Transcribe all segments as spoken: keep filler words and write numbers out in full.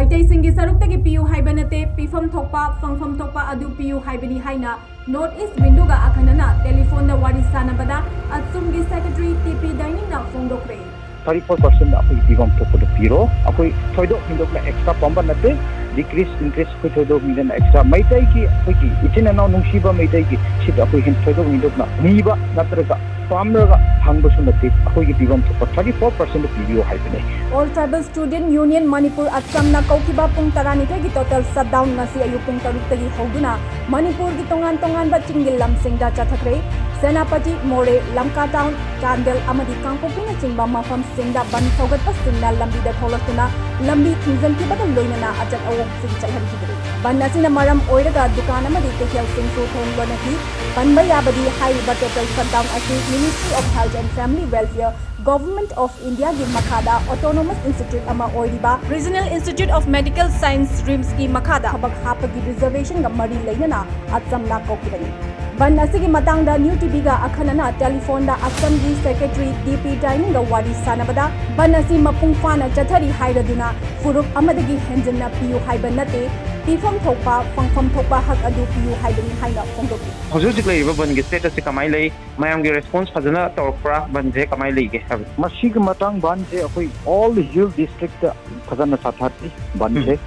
ꯃꯩꯇꯩꯁꯤꯡꯒꯤ ꯁꯔꯨꯛꯇꯒꯤ ꯄꯤꯌꯨ ꯍꯥꯏꯕ ꯅꯠꯇꯦ, ꯄꯤꯐꯝ ꯊꯣꯛꯄ, ꯐꯪꯐꯝ ꯊꯣꯛꯄ ꯑꯗꯨ ꯄꯤꯌꯨ ꯍꯥꯏꯕꯅꯤ ꯍꯥꯏꯅ North East Window-ꯒ ꯑꯈꯟꯅꯅ telephone-ꯗ ꯋꯥꯔꯤ ꯁꯥꯟꯅꯕꯗ ꯑꯠꯁꯨꯝꯒꯤ secretary ꯇꯤ ꯄꯤ ꯗꯥꯏꯅꯤꯡꯅ ꯐꯣꯡꯗꯣꯛꯈ꯭ꯔꯦ꯫ Thirty four percent ꯑꯩꯈꯣꯏꯒꯤ ꯄꯤꯐꯝ ꯊꯣꯛꯄꯗꯨ ꯄꯤꯔꯣ꯫ ꯑꯩꯈꯣꯏ ꯊꯣꯏꯗꯣꯛ ꯍꯦꯟꯗꯣꯛꯅ extra ꯄꯥꯝꯕ ꯅꯠꯇꯦ, decrease increase ꯑꯩꯈꯣꯏ ꯊꯣꯏꯗꯣꯛ ꯍꯦꯟꯗꯣꯛꯅ extra꯫ ꯃꯩꯇꯩꯒꯤ, ꯑꯩꯈꯣꯏꯒꯤ ꯏꯆꯤꯟ ꯏꯅꯥꯎ ꯅꯨꯡꯁꯤꯕ ꯃꯩꯇꯩꯒꯤ ꯁꯤꯗ ꯑꯩꯈꯣꯏ ꯍꯦꯟ-, ꯊꯣꯏꯗꯣꯛ ꯍꯦꯟꯗꯣꯛꯅ ꯅꯤꯕ ꯅꯠꯇ꯭ꯔꯒ ꯄꯥꯝꯂꯒ ꯍꯪꯕꯁꯨ ꯅꯠꯇꯦ꯫ ꯑꯩꯈꯣꯏꯒꯤ ꯄꯤꯐꯝ ꯊꯣꯛꯄ thirty four percent ꯄꯤꯕꯤꯌꯣ ꯍꯥꯏꯕꯅꯦ꯫ All Tribal Student Union Manipur, ꯑꯠꯁꯝꯅ ꯀꯧꯈꯤꯕ ꯄꯨꯡ ꯇꯔꯥꯅꯤꯊꯣꯏꯒꯤ total shutdown ꯉꯁꯤ ꯑꯌꯨꯛ ꯄꯨꯡ ꯇꯔꯨꯛꯇꯒꯤ ꯍꯧꯗꯨꯅ ꯃꯅꯤꯄꯨꯔꯒꯤ ꯇꯣꯉꯥꯟ ꯇꯣꯉꯥꯟꯕ ꯆꯤꯡꯒꯤ ꯂꯝꯁꯤꯡꯗ ꯆꯠꯊꯈ꯭ꯔꯦ꯫ ꯁꯦꯅꯥꯄꯇꯤ, ꯃꯣꯔꯦ, ꯂꯝꯀꯥ town, ꯆꯥꯟꯗꯦꯜ ꯑꯃꯗꯤ ꯀꯥꯡꯄꯣꯛꯄꯤꯅꯆꯤꯡꯕ ꯃꯐꯝꯁꯤꯡꯗ ꯕꯟ ꯁꯧꯒꯠꯄꯁꯤꯡꯅ ꯂꯝꯕꯤꯗ ꯊꯣꯛꯂꯛꯇꯨꯅ ꯂꯝꯕꯤ ꯊꯤꯡꯖꯤꯟꯈꯤꯕꯗ ꯂꯣꯏꯅꯅ ꯑꯆꯠ ꯑꯋꯣꯛꯁꯤꯡ ꯆꯠꯍꯟꯈꯤꯕꯅꯤ꯫ ꯕꯟ ꯑꯁꯤꯅ ꯃꯔꯝ ꯑꯣꯏꯔꯒ ꯗꯨꯀꯥꯟ ꯑꯃꯗꯤ ꯀꯩꯊꯦꯜꯁꯤꯡꯁꯨ ꯊꯣꯡ ꯂꯣꯟꯅꯈꯤ꯫ ꯄꯟꯕ ꯌꯥꯕꯗꯤ ꯍꯥꯏꯔꯤꯕ total shutdown ꯑꯁꯤ Ministry of Health and Family Welfare, Government of India-ꯒꯤ ꯃꯈꯥꯗ autonomous institute ꯑꯃ ꯑꯣꯏꯔꯤꯕ Regional Institute of Medical Science, RIMS-ꯀꯤ ꯃꯈꯥꯗ ꯊꯕꯛ ꯍꯥꯞꯄꯒꯤ reservation-ꯒ ꯃꯔꯤ ꯂꯩꯅꯅ ꯑꯠꯁꯝꯅ ꯀꯧꯈꯤꯕꯅꯤ꯫ ꯕꯟ ꯑꯁꯤꯒꯤ ꯃꯇꯥꯡꯗ New T V-ꯒ ꯑꯈꯟꯅꯅ telephone-ꯗ ꯑꯠꯁꯝꯒꯤ secretary ꯇꯤ ꯄꯤ ꯗꯥꯏꯅꯤꯡꯒ ꯋꯥꯔꯤ ꯁꯥꯟꯅꯕꯗ, ꯕꯟ ꯑꯁꯤ ꯃꯄꯨꯡ ꯐꯥꯅ ꯆꯠꯊꯔꯤ ꯍꯥꯏꯔꯗꯨꯅ ꯐꯨꯔꯨꯞ ꯑꯃꯗꯒꯤ ꯍꯦꯟꯖꯤꯟꯅ ꯄꯤꯌꯨ ꯍꯥꯏꯕ ꯅꯠꯇꯦ, ꯄꯤꯐꯝ ꯊꯣꯛꯄ, ꯐꯪꯐꯝ ꯊꯣꯛꯄ ꯍꯛ ꯑꯗꯨ ꯄꯤꯌꯨ ꯍꯥꯏꯕꯅꯤ ꯍꯥꯏꯅ ꯐꯣꯡꯗꯣꯛꯈꯤ꯫ ꯍꯧꯖꯤꯛ ꯍꯧꯖꯤꯛ ꯂꯩꯔꯤꯕ ꯕꯟꯒꯤ status ꯑꯁꯤ ꯀꯃꯥꯏꯅ ꯂꯩ? ꯃꯌꯥꯝꯒꯤ response ꯐꯖꯅ ꯇꯧꯔꯛꯄ꯭ꯔꯥ? ꯕꯟꯁꯦ ꯀꯃꯥꯏꯅ ꯂꯩꯒꯦ ꯍꯥꯏꯕ? ꯃꯁꯤꯒꯤ ꯃꯇꯥꯡ ꯕꯟꯁꯦ ꯑꯩꯈꯣꯏ all hill district-ꯇ ꯐꯖꯅ ꯁꯥꯊꯔꯤ ꯕꯟꯁꯦ꯫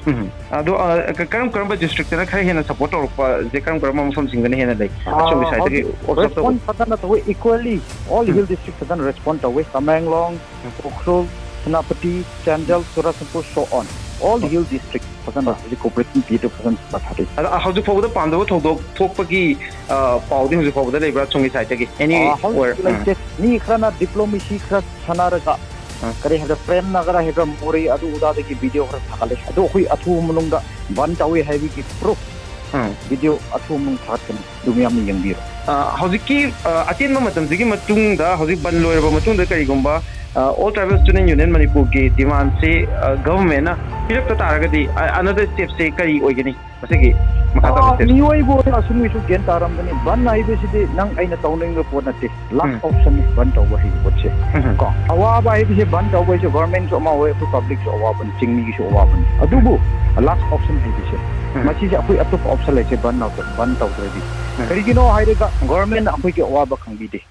ꯎꯝ꯫ ꯑꯗꯣ, ꯑ, ꯀ-, ꯀꯔꯝ ꯀꯔꯝꯕ district-ꯇꯅ ꯈꯔ ꯍꯦꯟꯅ support ꯇꯧꯔꯛꯄꯁꯦ, ꯀꯔꯝ ꯀꯔꯝꯕ ꯃꯐꯝꯁꯤꯡꯗꯅ ꯍꯦꯟꯅ ꯂꯩ? ꯑꯁꯣꯝꯒꯤ side-ꯇꯒꯤ observe ꯇꯧꯕ? Response ꯐꯖꯅ ꯇꯧꯋꯤ, equally all ꯎꯝ꯫ Hill district ꯐꯖꯅ respond ꯇꯧꯋꯤ꯫ ꯇꯃꯦꯡꯂꯣꯡ, ꯎꯝ꯫ ꯎꯈ꯭ꯔꯨꯜ, ꯁꯦꯅꯥꯄꯇꯤ, ꯆꯥꯟꯗꯦꯜ, ꯎꯝ꯫ ꯆꯨꯔꯆꯥꯟꯄꯨꯔ, so on, all ꯑꯣ꯫ Hill district ꯐꯖꯅ ꯑꯣ꯫ ꯍꯧꯖꯤꯛ cooperation ꯄꯤꯗꯨ ꯐꯖꯅ ꯁꯥꯊꯔꯤ꯫ ꯑꯗ ꯍꯧꯖꯤꯛ ꯐꯥꯎꯕꯗ ꯄꯥꯝꯗꯕ ꯊꯧꯗꯣꯛ ꯊꯣꯛꯄꯒꯤ, ꯑ, ꯄꯥꯎꯗꯤ ꯍꯧꯖꯤꯛ ꯐꯥꯎꯕꯗ ꯂꯩꯕ꯭ꯔꯥ, ꯁꯣꯝꯒꯤ side-ꯇꯒꯤ? ꯑꯦꯅꯤ ꯑ, ꯍꯧꯖꯤꯛ ꯑꯣꯏꯔ-, ꯎꯝ꯫ ꯂꯩꯇꯦ꯫ ꯃꯤ ꯈꯔꯅ diplomacy ꯈꯔ ꯁꯥꯟꯅꯔꯒ, ꯎꯝ꯫ ꯀꯔꯤ ꯍꯥꯏꯕ꯭ꯔꯥ, prem nagar ꯍꯥꯏꯕ꯭ꯔꯥ, ꯃꯣꯔꯦ ꯑꯗꯨ ꯑꯗꯥꯗꯒꯤ video ꯈꯔ ꯊꯥꯒꯠꯂꯦ꯫ ꯑꯗꯣ ꯑꯩꯈꯣꯏ ꯑꯊꯨꯕ ꯃꯅꯨꯡꯗ ꯕꯟ ꯇꯧꯋꯦ ꯍꯥꯏꯕꯒꯤ proof ꯎꯝ꯫ Video ꯑꯊꯨꯕ ꯃꯅꯨꯡ ꯊꯥꯒꯠꯀꯅꯤ꯫ ꯑꯗꯨ ꯃꯌꯥꯝꯅ ꯌꯦꯡꯕꯤꯔꯣ꯫ ꯑ, ꯍꯧꯖꯤꯛꯀꯤ, ꯑ, ꯑꯇꯦꯟꯕ ꯃꯇꯝꯁꯤꯒꯤ ꯃꯇꯨꯡꯗ, ꯍꯧꯖꯤꯛ ꯕꯟ ꯂꯣꯏꯔꯕ ꯃꯇꯨꯡꯗ ꯀꯔꯤꯒꯨꯝꯕ, ꯑ, All Tribal Student Union ꯃꯅꯤꯄꯨꯔꯒꯤ demand-ꯁꯤ, ꯑ, government-ꯅ ꯄꯤꯔꯛꯇ ꯇꯥꯔꯒꯗꯤ, ꯑ, another step-ꯁꯦ ꯀꯔꯤ ꯑꯣꯏꯒꯅꯤ? ꯃꯁꯤꯒꯤ ꯃꯤꯑꯣꯏꯕ ꯑꯣꯏꯅ ꯑꯁꯨꯝꯒꯤꯁꯨ ꯒ꯭ꯌꯥꯟ ꯇꯥꯔꯝꯒꯅꯤ꯫ ꯕꯟ ꯍꯥꯏꯕꯁꯤꯗꯤ ꯅꯪ ꯑꯩꯅ ꯇꯧꯅꯤꯡꯕ ꯄꯣꯠ ꯅꯠꯇꯦ꯫ ꯂꯥꯁ ꯑꯣꯞꯁꯟꯅꯤ ꯕꯟ ꯇꯧꯕ ꯍꯥꯏꯕ ꯄꯣꯠꯁꯦ꯫ ꯀꯣ, ꯑꯋꯥꯕ ꯍꯥꯏꯕꯁꯦ ꯕꯟ ꯇꯧꯕ ꯍꯥꯏꯁꯦ ꯒꯣꯔꯃꯦꯟꯁꯨ ꯑꯃ ꯑꯣꯏ, ꯑꯩꯈꯣꯏ ꯄꯕ꯭ꯂꯤꯛꯁꯨ ꯑꯋꯥꯕꯅꯤ, ꯆꯤꯡꯃꯤꯒꯤꯁꯨ ꯑꯋꯥꯕꯅꯤ꯫ ꯑꯗꯨꯕꯨ ꯂꯥꯁ ꯑꯣꯞꯁꯟ ꯍꯥꯏꯕꯁꯦ ꯃꯁꯤꯁꯦ ꯑꯩꯈꯣꯏ ꯑꯇꯣꯞꯄ ꯑꯣꯞꯁꯟ ꯂꯩꯇꯦ ꯕꯟ ꯇꯧꯗ-, ꯕꯟ ꯇꯧꯗ꯭ꯔꯗꯤ꯫ ꯀꯔꯤꯒꯤꯅꯣ ꯍꯥꯏꯔꯒ ꯒꯣꯔꯃꯦꯟꯅ ꯑꯩꯈꯣꯏꯒꯤ ꯑꯋꯥꯕ ꯈꯪꯕꯤꯗꯦ꯫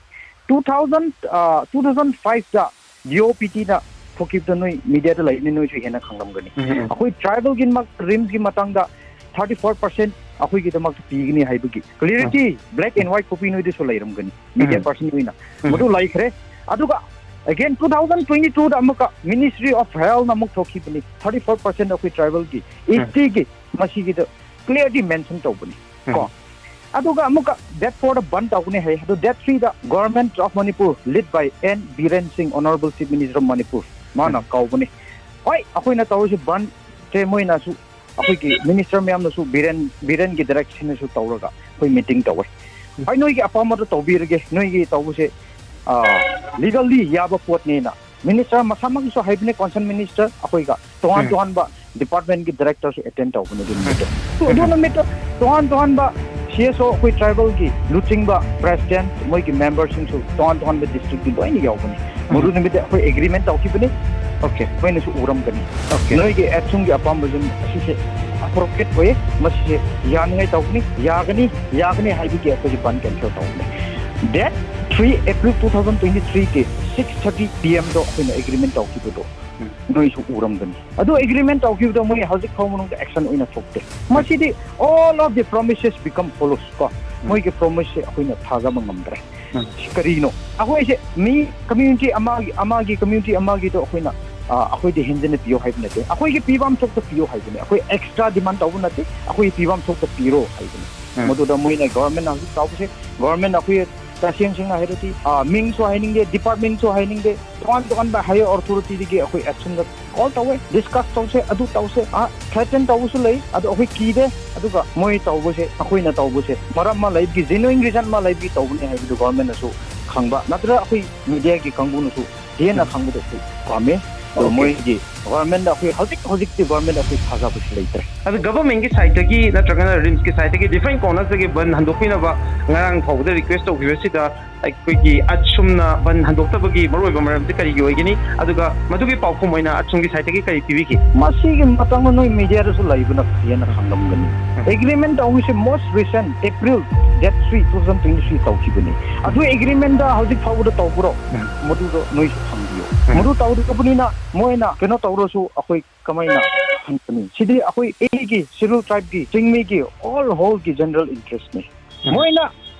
ꯇꯨ ꯊꯥꯎꯖꯟ, ꯑ, ꯇꯨ ꯊꯥꯎꯖꯟ ꯐꯥꯏꯚꯇ ꯗꯤ ꯑꯣ ꯄꯤ ꯇꯤꯅ ꯊꯣꯛꯈꯤꯕꯗꯣ ꯅꯣꯏ ꯃꯤꯗꯤꯌꯥꯗ ꯂꯩꯕꯅꯤ, ꯅꯣꯏꯁꯨ ꯍꯦꯟꯅ ꯈꯪꯂꯝꯒꯅꯤ꯫ ꯑꯩꯈꯣꯏ ꯇ꯭ꯔꯥꯏꯕꯦꯜꯒꯤ ꯃꯛ-, ꯔꯤꯝꯁꯀꯤ ꯃꯇꯥꯡꯗ ꯊꯥꯔꯇꯤ ꯐꯣꯔ ꯄꯥꯔꯁꯦꯟ ꯑꯩꯈꯣꯏꯒꯤꯗꯃꯛꯇ ꯄꯤꯒꯅꯤ ꯍꯥꯏꯕꯒꯤ ꯀ꯭ꯂꯤꯌꯥꯔꯤꯇꯤ, ꯕ꯭ꯂꯦꯛ ꯑꯦꯟ ꯋꯥꯏꯠ ꯀꯣꯄꯤ ꯅꯣꯏꯗꯁꯨ ꯂꯩꯔꯝꯒꯅꯤ, ꯃꯤꯗꯤꯌꯥ ꯄꯥꯔꯁꯟ ꯑꯣꯏꯅ꯫ ꯃꯗꯨ ꯂꯩꯈ꯭ꯔꯦ꯫ ꯑꯗꯨꯒ again two thousand twenty twoꯗ ꯑꯃꯨꯛꯀ Ministry of Healthꯅ ꯑꯃꯨꯛ ꯊꯣꯛꯈꯤꯕꯅꯤ, ꯊꯥꯔꯇꯤ ꯐꯣꯔ ꯄꯥꯔꯁꯦꯟ ꯑꯩꯈꯣꯏ ꯇ꯭ꯔꯥꯏꯕꯦꯜꯒꯤ, ꯑꯦꯁ ꯇꯤꯒꯤ, ꯃꯁꯤꯒꯤꯗ ꯀ꯭ꯂꯤꯌꯥꯔꯂꯤ ꯃꯦꯟꯁꯟ ꯇꯧꯕꯅꯤ꯫ ꯀꯣ, ꯑꯗꯨꯒ ꯑꯃꯨꯛꯀ ꯗꯦꯠ ꯐꯣꯔꯗ ꯕꯟ ꯇꯧꯒꯅꯤ ꯍꯥꯏ꯫ ꯑꯗꯨ date third Government of Manipur, lead by N Biren Singh, Honorable Chief Minister of Manipur, ꯃꯥꯅ ꯀꯧꯕꯅꯤ꯫ ꯍꯣꯏ, ꯑꯩꯈꯣꯏꯅ ꯇꯧꯔꯤꯁꯤ ꯕꯟꯁꯦ ꯃꯣꯏꯅꯁꯨ, ꯑꯩꯈꯣꯏꯒꯤ ꯃꯤꯅꯤꯁꯇꯔ ꯃꯌꯥꯝꯅꯁꯨ ꯕꯤꯔꯦꯟ, ꯕꯤꯔꯦꯟꯒꯤ ꯗꯥꯏꯔꯦꯛꯁꯟꯗꯁꯨ ꯇꯧꯔꯒ ꯑꯩꯈꯣꯏ ꯃꯤꯇꯤꯡ ꯇꯧꯋꯦ꯫ ꯍꯣꯏ, ꯅꯣꯏꯒꯤ ꯑꯄꯥꯝꯕꯗꯣ ꯇꯧꯕꯤꯔꯒꯦ, ꯅꯣꯏꯒꯤ ꯇꯧꯕꯁꯦ, ꯑ, ꯂꯤꯒꯜꯂꯤ ꯌꯥꯕ ꯄꯣꯠꯅꯦꯅ ꯃꯤꯅꯤꯁꯇꯔ ꯃꯁꯥꯃꯛꯅꯁꯨ ꯍꯥꯏꯕꯅꯦ, ꯀꯣꯟꯁꯔꯟ ꯃꯤꯅꯤꯁꯇꯔ ꯑꯩꯈꯣꯏꯒ ꯇꯣꯉꯥꯟ ꯇꯣꯉꯥꯟꯕ ꯗꯤꯄꯥꯔꯠꯃꯦꯟꯒꯤ ꯗꯥꯏꯔꯦꯛꯇꯔꯁꯨ ꯑꯦꯇꯦꯟ ꯇꯧꯕꯅꯦ ꯑꯗꯨ ꯅꯨꯃꯤꯠꯇꯣ꯫ So, ꯑꯗꯨ ꯅꯨꯃꯤꯠꯇꯣ ꯇꯣꯉꯥꯟ ꯇꯣꯉꯥꯟꯕ ꯁꯤ ꯑꯦꯁ ꯑꯣ, ꯑꯩꯈꯣꯏ ꯇ꯭ꯔꯥꯏꯕꯦꯜꯒꯤ ꯂꯨꯆꯤꯡꯕ, ꯄ꯭ꯔꯦꯁꯤꯗꯦꯟꯠ, ꯃꯣꯏꯒꯤ ꯃꯦꯝꯕꯔꯁꯤꯡꯁꯨ ꯇꯣꯉꯥꯟ ꯇꯣꯉꯥꯟꯕ ꯗꯤꯁꯇ꯭ꯔꯤꯛꯀꯤ ꯂꯣꯏꯅ ꯌꯥꯎꯕꯅꯤ꯫ ꯃꯗꯨ ꯅꯨꯃꯤꯠꯇ ꯑꯩꯈꯣꯏ ꯑꯦꯒ꯭ꯔꯤꯃꯦꯟ ꯇꯧꯈꯤꯕꯅꯤ꯫ ꯅꯣꯏꯅꯁꯨ ꯎꯔꯝꯒꯅꯤ꯫ ꯅꯣꯏꯒꯤ ꯑꯦꯞꯁꯤꯡꯒꯤ ꯑꯄꯥꯝꯕꯁꯤꯡ ꯑꯁꯤꯁꯦ ꯑꯦꯄ꯭ꯔꯣꯄ꯭ꯔꯤꯌꯦꯠ ꯑꯣꯏꯌꯦ, ꯃꯁꯤꯁꯦ ꯌꯥꯅꯤꯡꯉꯥꯏ ꯇꯧꯒꯅꯤ, ꯌꯥꯒꯅꯤ, ꯌꯥꯒꯅꯤ ꯍꯥꯏꯕꯒꯤ ꯑꯩꯈꯣꯏꯁꯦ ꯕꯟ ꯀꯦꯟꯁꯦꯜ ꯇꯧꯕꯅꯤ꯫ Date three April two thousand twenty ꯊ꯭ꯔꯤꯒꯤ ꯁꯤꯛꯁ ꯊꯥꯔꯇꯤ ꯄꯤ ꯑꯦꯝꯗꯣ ꯑꯩꯈꯣꯏꯅ ꯑꯦꯒ꯭ꯔꯤꯃꯦꯟ ꯇꯧꯈꯤꯕꯗꯣ ꯅꯣꯏꯁꯨ ꯎꯔꯝꯒꯅꯤ꯫ ꯑꯗꯨ ꯑꯦꯒ꯭ꯔꯤꯃꯦꯟ ꯇꯧꯈꯤꯕꯗꯣ ꯃꯣꯏ ꯍꯧꯖꯤꯛ ꯐꯥꯎ ꯃꯅꯨꯡꯗ ꯑꯦꯛꯁꯟ ꯑꯣꯏꯅ ꯊꯣꯛꯇꯦ꯫ ꯃꯁꯤꯗꯤ all of the promises become false ꯀꯣ꯫ ꯃꯣꯏꯒꯤ ꯄ꯭ꯔꯣꯃꯤꯁꯁꯦ ꯑꯩꯈꯣꯏꯅ ꯊꯥꯖꯕ ꯉꯝꯗ꯭ꯔꯦ꯫ ꯀꯔꯤꯅꯣ? ꯑꯩꯈꯣꯏꯁꯦ ꯃꯤ ꯀꯝꯃ꯭ꯌꯨꯅꯤꯇꯤ ꯑꯃꯒꯤ, ꯑꯃꯒꯤ ꯀꯝꯃ꯭ꯌꯨꯅꯤꯇꯤ ꯑꯃꯒꯤꯗꯣ ꯑꯩꯈꯣꯏꯅ, ꯑ, ꯑꯩꯈꯣꯏꯗ ꯍꯦꯟꯖꯤꯟꯅ ꯄꯤꯌꯣ ꯍꯥꯏꯕ ꯅꯠꯇꯦ꯫ ꯑꯩꯈꯣꯏꯒꯤ ꯄꯤꯐꯝ ꯊꯣꯛꯄ ꯄꯤꯌꯣ ꯍꯥꯏꯕꯅꯦ꯫ ꯑꯩꯈꯣꯏ ꯑꯦꯛꯁꯇ꯭ꯔꯥ ꯗꯤꯃꯥꯟ ꯇꯧꯕ ꯅꯠꯇꯦ꯫ ꯑꯩꯈꯣꯏꯒꯤ ꯄꯤꯐꯝ ꯊꯣꯛꯄ ꯄꯤꯔꯣ ꯍꯥꯏꯕꯅꯦ꯫ ꯃꯗꯨꯗ ꯃꯣꯏꯅ ꯒꯣꯚꯔꯟꯃꯦꯟꯠꯅ ꯍꯧꯖꯤꯛ ꯇꯧꯕꯁꯦ, ꯒꯣꯚꯔꯟꯃꯦꯟꯠꯅ ꯑꯩꯈꯣꯏ ꯇꯁꯦꯡ ꯁꯦꯡꯅ ꯍꯥꯏꯔꯗꯤ, ꯑ, ꯃꯤꯡꯁꯨ ꯍꯥꯏꯅꯤꯡꯗꯦ, ꯗꯤꯄꯥꯔꯠꯃꯦꯟꯠꯁꯨ ꯍꯥꯏꯅꯤꯡꯗꯦ, ꯇꯣꯉꯥꯟ ꯇꯣꯉꯥꯟꯕ ꯍꯥꯏꯌꯔ ꯑꯣꯊꯣꯔꯤꯇꯤꯗꯒꯤ ꯑꯩꯈꯣꯏ ꯑꯦꯛꯁꯟꯗ ꯀꯣꯜ ꯇꯧꯋꯦ, ꯗꯤꯁꯀꯁ ꯇꯧꯁꯦ, ꯑꯗꯨ ꯇꯧꯁꯦ, ꯑ, ꯊ꯭ꯔꯦꯇꯟ ꯇꯧꯕꯁꯨ ꯂꯩ꯫ ꯑꯗꯣ ꯑꯩꯈꯣꯏ ꯀꯤꯗꯦ꯫ ꯑꯗꯨꯒ ꯃꯣꯏ ꯇꯧꯕꯁꯦ, ꯑꯩꯈꯣꯏꯅ ꯇꯧꯕꯁꯦ ꯃꯔꯝ ꯑꯃ ꯂꯩꯕꯒꯤ, ꯖꯦꯅꯨꯏꯟ ꯔꯤꯖꯟ ꯑꯃ ꯂꯩꯕꯒꯤ ꯇꯧꯕꯅꯦ ꯍꯥꯏꯕꯗꯨ ꯒꯣꯚꯔꯟꯃꯦꯟꯠꯅꯁꯨ ꯈꯪꯕ, ꯅꯠꯇ꯭ꯔꯒ ꯑꯩꯈꯣꯏ ꯃꯤꯗꯤꯌꯥꯒꯤ ꯀꯥꯡꯕꯨꯅꯁꯨ ꯍꯦꯟꯅ ꯈꯪꯕꯗꯨ ꯑꯩꯈꯣꯏ ꯄꯥꯝꯃꯦ꯫ ꯑꯗꯣ ꯃꯣꯏꯒꯤ ꯒꯣꯔꯃꯦꯟꯗ ꯑꯩꯈꯣꯏ ꯍꯧꯖꯤꯛ ꯍꯧꯖꯤꯛꯇꯤ ꯒꯣꯔꯃꯦꯟꯗ ꯑꯩꯈꯣꯏ ꯊꯥꯖꯕꯁꯨ ꯂꯩꯇ꯭ꯔꯦ꯫ ꯑꯗꯨ ꯒꯚꯔꯟꯃꯦꯟꯒꯤ ꯁꯥꯏꯠꯇꯒꯤ ꯅꯠꯇ꯭ꯔꯒꯅ ꯔꯤꯝꯁꯀꯤ ꯁꯥꯏꯠꯇꯒꯤ ꯗꯤꯐ꯭ꯔꯦꯟ ꯀꯣꯔꯅꯔꯁꯇꯒꯤ ꯕꯟ ꯍꯟꯗꯣꯛꯄꯤꯅꯕ ꯉꯔꯥꯡ ꯐꯥꯎꯕꯗ ꯔꯤꯀ꯭ꯋꯦꯁ ꯇꯧꯈꯤꯕꯁꯤꯗ ꯑꯩꯈꯣꯏꯒꯤ ꯑꯁꯨꯝꯅ ꯕꯟ ꯍꯟꯗꯣꯛꯇꯕꯒꯤ ꯃꯔꯨꯑꯣꯏꯕ ꯃꯔꯝꯁꯤ ꯀꯔꯤꯒꯤ ꯑꯣꯏꯒꯅꯤ? ꯑꯗꯨꯒ ꯃꯗꯨꯒꯤ ꯄꯥꯎꯈꯨꯝ ꯑꯣꯏꯅ ꯑꯁꯣꯝꯒꯤ ꯁꯥꯏꯠꯇꯒꯤ ꯀꯔꯤ ꯄꯤꯕꯤꯒꯦ? ꯃꯁꯤꯒꯤ ꯃꯇꯥꯡꯗ ꯅꯣꯏ ꯃꯦꯗꯤꯌꯥꯗꯁꯨ ꯂꯩꯕꯅ ꯐꯩꯌꯦꯅ ꯈꯪꯂꯝꯒꯅꯤ꯫ ꯑꯦꯒ꯭ꯔꯤꯃꯦꯟ ꯇꯧꯕꯁꯦ most recent April date three, two thousand twenty three ꯇꯧꯈꯤꯕꯅꯤ꯫ ꯑꯗꯨ ꯑꯦꯒ꯭ꯔꯤꯃꯦꯟꯗ ꯍꯧꯖꯤꯛ ꯐꯥꯎꯕꯗ ꯇꯧꯕ꯭ꯔꯣ? ꯎꯝ꯫ ꯃꯗꯨꯗꯣ ꯅꯣꯏꯁꯨ ꯈꯪꯕꯤꯌꯣ꯫ ꯎꯝ꯫ ꯃꯗꯨ ꯇꯧꯗꯕꯅꯤꯅ ꯃꯣꯏꯅ ꯀꯩꯅꯣ ꯇꯧꯔꯁꯨ ꯑꯩꯈꯣꯏ ꯀꯃꯥꯏꯅ ꯈꯟꯒꯅꯤ? ꯁꯤꯗꯤ ꯑꯩꯈꯣꯏ ꯑꯩꯒꯤ ꯁꯦꯗ꯭ꯌꯨꯜ ꯇ꯭ꯔꯥꯏꯕꯀꯤ, ꯆꯤꯡꯃꯤꯒꯤ, ꯑꯣꯜ ꯍꯣꯜꯒꯤ ꯖꯦꯅꯔꯦꯜ ꯏꯟꯇꯔꯦꯁꯅꯤ꯫ ꯎꯝ꯫ ꯃꯣꯏꯅ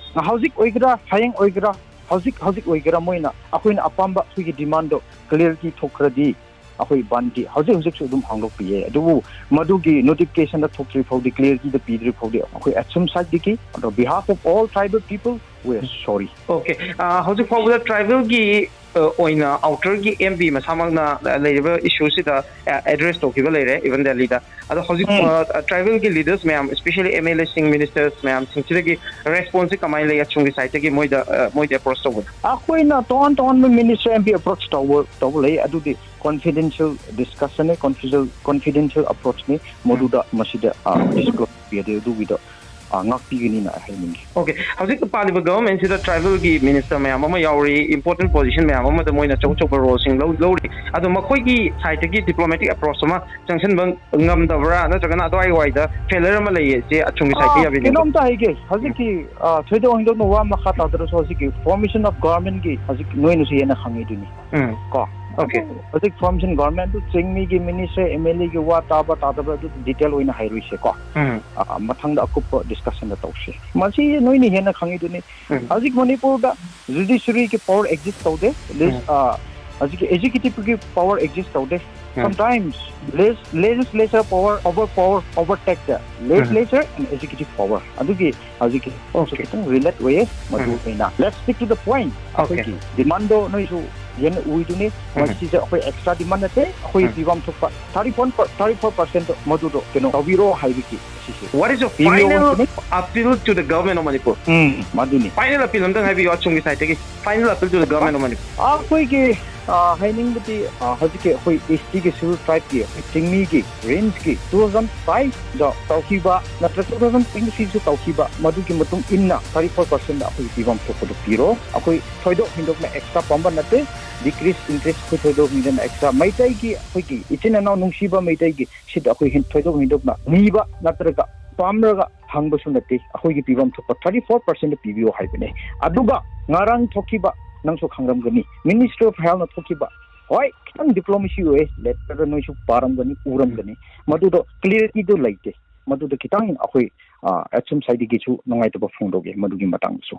ꯍꯧꯖꯤꯛ ꯑꯣꯏꯒꯦꯔꯥ, ꯍꯌꯦꯡ ꯑꯣꯏꯒꯦꯔꯥ, ꯍꯧꯖꯤꯛ ꯍꯧꯖꯤꯛ ꯑꯣꯏꯒꯦꯔꯥ, ꯃꯣꯏꯅ ꯑꯩꯈꯣꯏꯅ ꯑꯄꯥꯝꯕ ꯑꯩꯈꯣꯏꯒꯤ ꯗꯤꯃꯥꯟꯗꯣ ꯀ꯭ꯂꯤꯌꯥꯔꯤꯇꯤ ꯊꯣꯛꯈ꯭ꯔꯗꯤ ꯑꯩꯈꯣꯏ ꯕꯟꯗꯤ ꯍꯧꯖꯤꯛ ꯍꯧꯖꯤꯛꯁꯨ ꯑꯗꯨꯝ ꯍꯥꯡꯗꯣꯛꯄꯤꯌꯦ꯫ ꯑꯗꯨꯕꯨ ꯃꯗꯨꯒꯤ ꯅꯣꯇꯤꯐꯤꯀꯦꯁꯟꯗ ꯊꯣꯛꯇ꯭ꯔꯤ ꯐꯥꯎꯗꯤ, ꯀ꯭ꯂꯤꯌꯥꯔꯤꯇꯤꯗ ꯄꯤꯗ꯭ꯔꯤ ꯐꯥꯎꯗꯤ ꯑꯩꯈꯣꯏ ꯑꯁꯨꯝ ꯁꯥꯏꯠꯇꯒꯤ, on the behalf of all tribal people, we are sorry꯫ Okay, ꯍꯧꯖꯤꯛ ꯐꯥꯎꯕꯗ ꯇ꯭ꯔꯥꯏꯕꯦꯜꯒꯤ ꯑꯣꯏꯅ ꯑꯥꯎꯇꯔꯒꯤ ꯑꯦꯝ ꯄꯤ ꯃꯁꯥꯃꯛꯅ ꯂꯩꯔꯤꯕ ꯏꯁꯨꯁꯤꯗ ꯑꯦꯗ꯭ꯔꯦꯁ ꯇꯧꯈꯤꯕ ꯂꯩꯔꯦ, ꯏꯚꯟ ꯗꯦꯜꯂꯤꯗ꯫ ꯑꯗꯣ ꯍꯧꯖꯤꯛ ꯎꯝ꯫ ꯇ꯭ꯔꯥꯏꯕꯦꯜꯒꯤ ꯂꯤꯗꯔꯁ ꯃꯌꯥꯝ, especially M L A ꯁꯤꯡ, ꯃꯤꯅꯤꯁꯇꯔꯁ ꯃꯌꯥꯝꯁꯤꯡꯁꯤꯗꯒꯤ ꯔꯦꯁꯄꯣꯟꯁꯁꯦ ꯀꯃꯥꯏꯅ ꯂꯩ? ꯑꯁꯣꯝꯒꯤ ꯁꯥꯏꯠꯇꯒꯤ ꯃꯣꯏꯗ, ꯑ, ꯃꯣꯏꯗ ꯑꯦꯄ꯭ꯔꯣꯆ ꯇꯧꯕꯗ? ꯑꯩꯈꯣꯏꯅ ꯇꯣꯉꯥꯟ ꯇꯣꯉꯥꯟꯕ ꯃꯤꯅꯤꯁꯇꯔ, ꯑꯦꯝ ꯄꯤ ꯑꯦꯄ꯭ꯔꯣꯆ ꯇꯧꯕ, ꯇꯧꯕ ꯂꯩ꯫ ꯑꯗꯨꯗꯤ ꯀꯣꯟꯐꯤꯗꯦꯟꯁꯤꯌꯦꯜ ꯗꯤꯁꯀꯁꯟꯅꯦ, ꯀꯣꯟꯐꯤꯗꯦꯟꯁꯤꯌꯦꯜ, ꯀꯣꯟꯐꯤꯗꯦꯟꯁꯤꯌꯦꯜ ꯑꯦꯄ꯭ꯔꯣꯆꯅꯤ꯫ ꯃꯗꯨꯗ ꯃꯁꯤꯗ, ꯑ, ꯗꯤꯁꯀ꯭ꯂꯣꯖ ꯄꯤꯗꯦ꯫ ꯑꯗꯨꯒꯤꯗꯣ, ꯑ, ꯉꯥꯛꯄꯤꯒꯅꯤꯅ ꯍꯥꯏꯅꯤꯡꯉꯤ꯫ ꯑꯣꯀꯦ, ꯍꯧꯖꯤꯛ ꯄꯥꯜꯂꯤꯕ ꯒꯚꯔꯟꯃꯦꯟꯁꯤꯗ ꯇ꯭ꯔꯥꯏꯕꯦꯜꯒꯤ ꯃꯤꯅꯤꯁꯇꯔ ꯃꯌꯥꯝ ꯑꯃ ꯌꯥꯎꯔꯤ, ꯏꯝꯄꯣꯔꯇꯦꯟ ꯄꯣꯖꯤꯁꯟ ꯃꯌꯥꯝ ꯑꯃꯗ ꯃꯣꯏꯅ ꯑꯆꯧ ꯑꯆꯧꯕ ꯔꯣꯜꯁꯤꯡ ꯂꯧ-, ꯂꯧꯔꯤ꯫ ꯑꯗꯣ ꯃꯈꯣꯏꯒꯤ ꯁꯥꯏꯠꯇꯒꯤ ꯗꯤꯄ꯭ꯂꯣꯃꯦꯇꯤꯛ ꯑꯦꯄ꯭ꯔꯣꯆ ꯑꯃ ꯆꯪꯁꯤꯟꯕ ꯉꯝꯗꯕ꯭ꯔꯥ, ꯅꯠꯇ꯭ꯔꯒꯅ ꯑꯗꯨꯋꯥꯏ ꯋꯥꯏꯗ ꯐꯦꯂꯔ ꯑꯃ ꯂꯩꯌꯦ? ꯁꯦ ꯑꯁꯣꯝꯒꯤ ꯁꯥꯏꯠꯇ ꯑꯥ, ꯌꯥꯕꯤꯅꯤꯡꯕ? ꯀꯩꯅꯣꯝꯇ ꯍꯥꯏꯒꯦ꯫ ꯍꯧꯖꯤꯛꯀꯤ, ꯑꯥ, ꯊꯣꯏꯗꯣꯛ ꯍꯦꯟꯗꯣꯛꯅ ꯋꯥ ꯃꯈꯥ ꯇꯥꯗ꯭ꯔꯁꯨ, ꯍꯧꯖꯤꯛꯀꯤ ꯐꯣꯔꯃꯦꯁꯟ ꯑꯣꯐ ꯒꯚꯔꯟꯃꯦꯟꯒꯤ ꯍꯧꯖꯤꯛ ꯅꯣꯏꯅꯁꯨ ꯍꯦꯟꯅ ꯈꯪꯉꯤꯗꯨꯅꯤ꯫ ꯎꯝ꯫ ꯀꯣ? ꯑꯣꯀꯦ꯫ ꯑꯗꯨ ꯍꯧꯖꯤꯛ ꯐꯣꯔꯃꯦꯁꯟ ꯒꯚꯔꯟꯃꯦꯟꯗꯨ ꯆꯤꯡꯃꯤꯒꯤ ꯃꯤꯅꯤꯁꯇꯔ, ꯑꯦꯝ ꯑꯦꯜ ꯑꯦꯒꯤ ꯋꯥ ꯇꯥꯕ ꯇꯥꯗꯕ ꯑꯗꯨ ꯗꯤꯇꯦꯜ ꯑꯣꯏꯅ ꯍꯥꯏꯔꯣꯏꯁꯦꯀꯣ꯫ ꯎꯝ꯫ ꯑꯥ, ꯃꯊꯪꯗ ꯑꯀꯨꯞꯄ ꯗꯤꯁꯀꯁꯟꯗ ꯇꯧꯁꯤ꯫ ꯃꯁꯤ ꯅꯣꯏꯅ ꯍꯦꯟꯅ ꯈꯪꯉꯤꯗꯨꯅꯤ꯫ ꯎꯝ꯫ ꯍꯧꯖꯤꯛ ꯃꯅꯤꯄꯨꯔꯗ ꯖꯨꯗꯤꯁꯔꯤꯒꯤ ꯄꯋꯥꯔ ꯑꯦꯛꯖꯤꯁ ꯇꯧꯗꯦ꯫ ꯂꯤꯁ-, ꯎꯝ꯫ ꯑꯥ, ꯍꯧꯖꯤꯛꯀꯤ ꯑꯦꯛꯖꯤꯀ꯭ꯌꯨꯇꯤꯚꯀꯤ ꯄꯋꯥꯔ ꯑꯦꯛꯖꯤꯁ ꯇꯧꯗꯦ꯫ ꯎꯝ꯫ Sometimes leg-, legislature power over power overtake the legislature and executive power. ꯑꯗꯨꯒꯤ ꯍꯧꯖꯤꯛꯀꯤ ꯑꯣꯀꯦ꯫ ꯈꯤꯇꯪ ꯔꯤꯂꯦꯠ ꯑꯣꯏꯌꯦ꯫ ꯃꯗꯨ ꯎꯝ꯫ ꯑꯩꯅ, let's stick to the point꯫ Okay. ꯑꯩꯈꯣꯏꯒꯤ ꯗꯤꯃꯥꯟꯗꯣ ꯅꯣꯏꯁꯨ ꯌꯦꯟ ꯎꯏꯗꯨꯅꯤ꯫ ꯎꯝ꯫ ꯃꯁꯤꯁꯦ ꯑꯩꯈꯣꯏ ꯑꯦꯛꯁꯇ꯭ꯔꯥ ꯗꯤꯃꯥꯟ ꯅꯠꯇꯦ꯫ ꯑꯩꯈꯣꯏ ꯎꯝ꯫ ꯄꯤꯐꯝ ꯊꯣꯛꯄ thirty-four, thirty-four percent ꯃꯗꯨꯗꯣ ꯀꯩꯅꯣ ꯇꯧꯕꯤꯔꯣ ꯍꯥꯏꯕꯒꯤ ꯁꯤꯁꯦ꯫ What is your ꯄꯤꯕꯤꯌꯣ final ꯍꯥꯏꯕꯅꯤ꯫ Appeal to the government of Manipur? Um, ꯃꯗꯨꯅꯤ꯫ ꯐꯥꯏꯅꯦꯜ ꯑꯄꯤꯜ ꯑꯝꯇꯪ ꯍꯥꯏꯕꯤꯌꯣ, ꯑꯁꯣꯝꯒꯤ ꯁꯥꯏꯠꯇꯒꯤ꯫ Final appeal to the government of Manipur. ꯑꯩꯈꯣꯏꯒꯤ ꯑ, ꯍꯥꯏꯅꯤꯡꯕꯗꯤ, ꯑ, ꯍꯧꯖꯤꯛꯀꯤ ꯑꯩꯈꯣꯏ S T ꯒꯤ, Scheduled Tribe ꯀꯤ, ꯑꯩꯈꯣꯏ ꯆꯤꯡꯃꯤꯒꯤ range ꯀꯤ two thousand five ꯗ ꯇꯧꯈꯤꯕ ꯅꯠꯇ꯭ꯔꯒ two thousand twenty three ꯁꯨ ꯇꯧꯈꯤꯕ, ꯃꯗꯨꯒꯤ ꯃꯇꯨꯡ ꯏꯟꯅ thirty four percent ꯑꯩꯈꯣꯏ ꯄꯤꯐꯝ ꯊꯣꯛꯄꯗꯨ ꯄꯤꯔꯣ꯫ ꯑꯩꯈꯣꯏ ꯊꯣꯏꯗꯣꯛ ꯍꯦꯟꯗꯣꯛꯅ extra ꯄꯥꯝꯕ ꯅꯠꯇꯦ, decrease increase ꯑꯩꯈꯣꯏ ꯊꯣꯏꯗꯣꯛ ꯍꯦꯟꯗꯣꯛꯅ extra꯫ ꯃꯩꯇꯩꯒꯤ, ꯑꯩꯈꯣꯏꯒꯤ ꯏꯆꯤꯟ ꯏꯅꯥꯎ ꯅꯨꯡꯁꯤꯕ ꯃꯩꯇꯩꯒꯤ ꯁꯤꯗ ꯑꯩꯈꯣꯏ ꯍꯦꯟ-, ꯊꯣꯏꯗꯣꯛ ꯍꯦꯟꯗꯣꯛꯅ ꯅꯤꯕ ꯅꯠꯇ꯭ꯔꯒ ꯄꯥꯝꯂꯒ ꯍꯪꯕꯁꯨ ꯅꯠꯇꯦ꯫ ꯑꯩꯈꯣꯏꯒꯤ ꯄꯤꯐꯝ ꯊꯣꯛꯄ thirty four percent ꯄꯤꯕꯤꯌꯣ ꯍꯥꯏꯕꯅꯦ꯫ ꯑꯗꯨꯒ ꯉꯔꯥꯡ ꯊꯣꯛꯈꯤꯕ, ꯅꯪꯁꯨ ꯈꯪꯔꯝꯒꯅꯤ, Ministry of Health ꯅ ꯊꯣꯛꯈꯤꯕ, ꯍꯣꯏ, ꯈꯤꯇꯪ diplomacy ꯑꯣꯏ, letter ꯗ ꯅꯣꯏꯁꯨ ꯄꯥꯔꯝꯒꯅꯤ, ꯎꯔꯝꯒꯅꯤ, ꯃꯗꯨꯗꯣ clarity ꯗꯣ ꯂꯩꯇꯦ꯫ ꯃꯗꯨꯗ ꯈꯤꯇꯪ ꯑꯩꯈꯣꯏ, ꯑ, ꯑꯁꯣꯝ side ꯗꯒꯤꯁꯨ ꯅꯨꯡꯉꯥꯏꯇꯕ ꯐꯣꯡꯗꯣꯛꯑꯦ ꯃꯗꯨꯒꯤ ꯃꯇꯥꯡꯗꯁꯨ꯫